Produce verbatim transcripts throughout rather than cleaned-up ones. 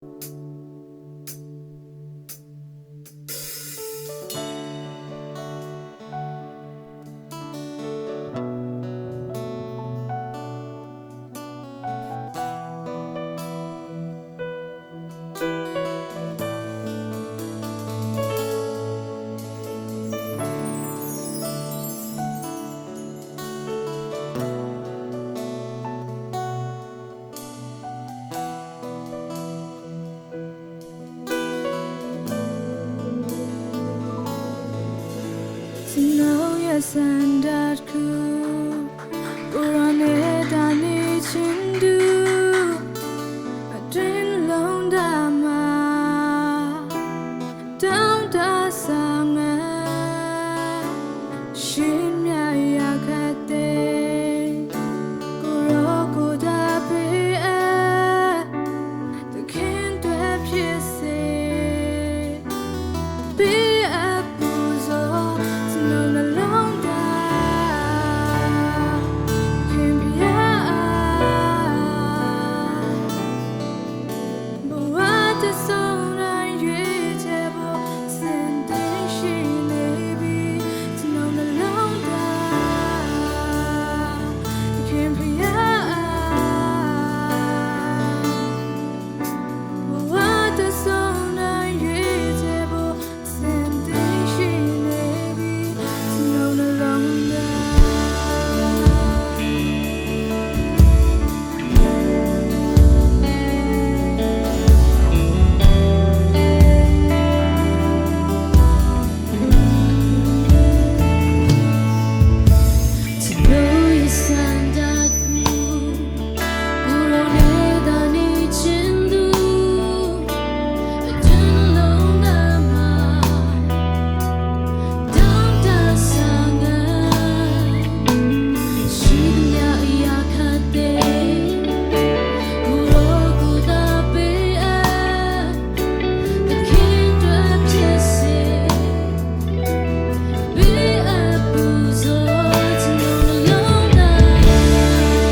Tano ya sandat ku Kurane dani chindu adin long dama dong da sange shimya ya kate Kuroko da pe a သခင်အတွက်ဖြစ်စေ၊ ပေးအပ်ပူဇော်ကျွန်တော်နှလုံးသား၊ သခင်ဘုရား၊ ဘဝတစ်စုံတိုင်းရွေးချယ်ဖို့ အဆင်သင့်ရှိနေပြီ၊ ကျွန်တော်နှလုံးသား၊ သခင်ဘုရား၊ ဘဝတစ်စုံတိုင်းရွေးချယ်ဖို့ အဆင်သင့်ရှိနေပြီ၊ ကျွန်တော်နှလုံးသား။ ကျွန်တော်ရဲ့ဆန္ဒတစ်ခု ကိုယ်တော်နဲ့သာနေချင်သူ အတလုံးသားမှာ တောင်းတဆန္ဒရှိသမျှအရာခတ်သိမ်း ကိုယ်တော်ကိုယ်သာပေးအပ် သခင်အတွက်ဖြစ်စေ ပေးအပ်ပူဇော်ကျွန်တော်နှလုံးသား၊ သခင်ဘုရား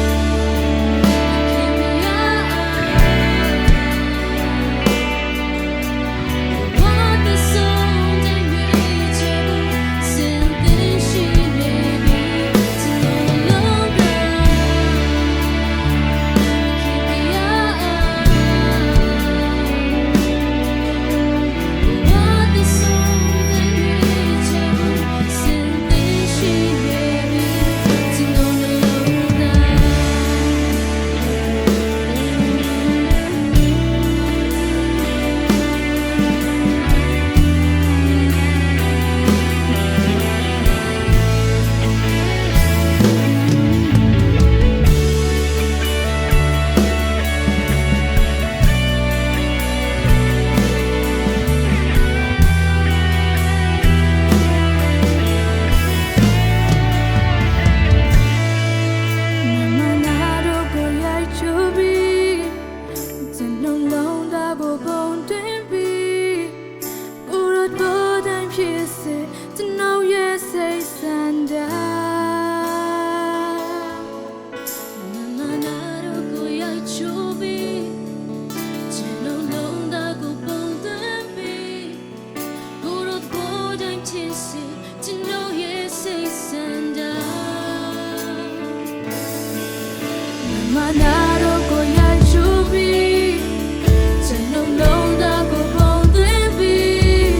၊ ဘဝတစ်စုံတိုင်းရွေးချယ်ဖို့ အဆင်သင့်ရှိနေပြီ၊ ကျွန်တော်နှလုံးသား၊ သခင်ဘုရား၊ မနာတို့ကိုရိုက်ချိုးပြီး ကျွန်တော်လုံးသားကိုပုံတင်ပြီး ကိုယ်တော်တိုင်းဖြစ်စေ ကျွန်တော်ရဲ့စိတ်ဆန္ဒ၊ မနာတို့ကိုရိုက်ချိုးပြီး ကျွန်တော်လုံးသားကိုပုံတင်ပြီး ကိုယ်တော်ကိုယ်တိုင်ဖြစ်စေ ကျွန်တော်ရဲ့စိတ်ဆန္ဒ၊ မနာတို့ကိုရိုက်ချိုးပြီး ကျွန်တော်လုံးသားကိုပုံသွင်းပြီး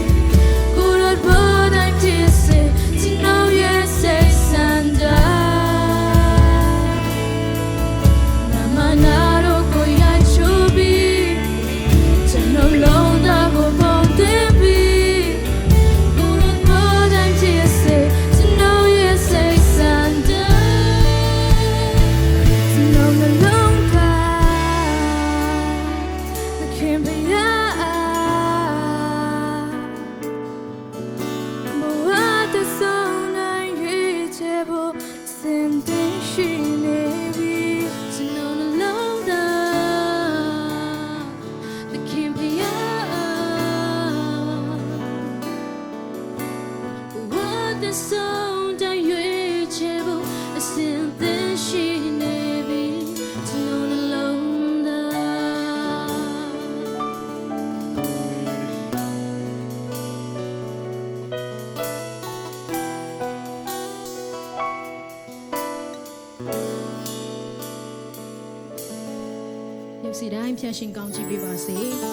ကိုယ်တော်ကိုယ်တိုင်ဖြစ်စေ ကျွန်တော်ရဲ့စိတ်ဆန္ဒ၊ မနာတို့ကိုရိုက်ချိုးပြီး ကျွန်တော်လုံးသားကိုပုံသွင်းပြီး ကိုယ်တော်ကိုယ်တိုင်ဖြစ်စေ ကျွန်တော်ရဲ့စိတ်ဆန္ဒ၊ ကျွန်တော်နှလုံးသား၊ သခင်ဘုရား၊ ဘဝတစ်စုံတိုင်းရွေးချယ်ဖို့ အဆင်သင့်ရှိနေပြီ၊ ကျွန်တော်နှလုံးသား၊ သခင်ဘုရား၊ ဘဝတစ်စုံတိုင်းရွေးချယ်ဖို့ အဆင်သင့်ရှိနေပြီ၊ ကျွန်တော်နှလုံးသား။ ယုံကြည်တိုင်း ဖျာရှင်ကောင်းကြီးပေးပါစေ။